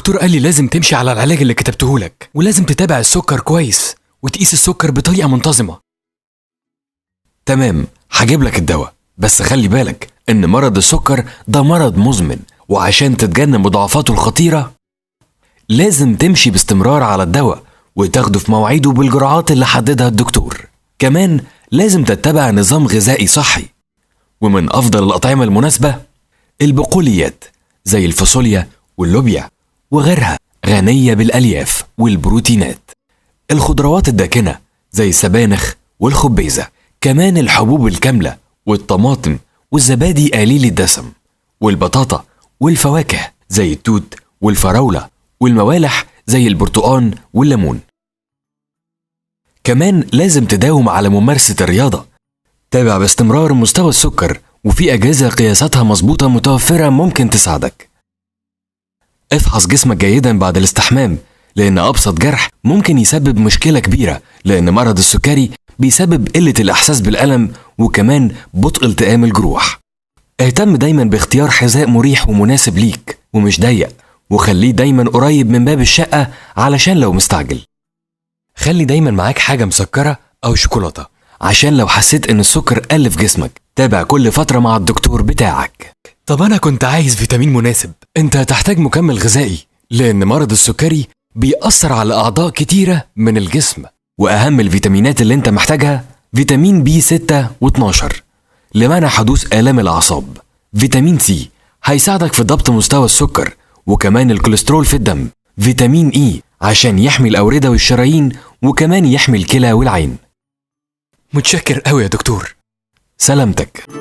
الدكتور قال لي لازم تمشي على العلاج اللي كتبته لك، ولازم تتابع السكر كويس وتقيس السكر بطريقة منتظمة. تمام، هجيب لك الدواء، بس خلي بالك إن مرض السكر ده مرض مزمن، وعشان تتجنب مضاعفاته الخطيرة لازم تمشي باستمرار على الدواء وتاخده في مواعيده بالجرعات اللي حددها الدكتور. كمان لازم تتبع نظام غذائي صحي، ومن أفضل الأطعمة المناسبة البقوليات زي الفاصوليا واللوبيا وغيرها، غنية بالألياف والبروتينات. الخضروات الداكنة زي السبانخ والخبيزة، كمان الحبوب الكاملة والطماطم والزبادي قليل الدسم، والبطاطا والفواكه زي التوت والفراولة، والموالح زي البرتقان والليمون. كمان لازم تداوم على ممارسة الرياضة، تابع باستمرار مستوى السكر، وفي أجهزة قياساتها مظبوطة متوفرة ممكن تساعدك. افحص جسمك جيدا بعد الاستحمام، لأن أبسط جرح ممكن يسبب مشكلة كبيرة، لأن مرض السكري بيسبب قلة الإحساس بالألم وكمان بطء التئام الجروح. اهتم دايما باختيار حذاء مريح ومناسب ليك ومش ضيق، وخليه دايما قريب من باب الشقة علشان لو مستعجل. خلي دايما معاك حاجة مسكرة أو شوكولاتة عشان لو حسيت إن السكر قل في جسمك. تابع كل فترة مع الدكتور بتاعك. طب أنا كنت عايز فيتامين مناسب. أنت هتحتاج مكمل غذائي، لأن مرض السكري بيأثر على أعضاء كتيرة من الجسم، وأهم الفيتامينات اللي أنت محتاجها فيتامين بي 6 و12 لمنع حدوث آلام الأعصاب، فيتامين سي هيساعدك في ضبط مستوى السكر وكمان الكوليسترول في الدم، فيتامين إي عشان يحمي الأوردة والشرايين وكمان يحمي الكلى والعين. متشكر قوي يا دكتور. سلامتك.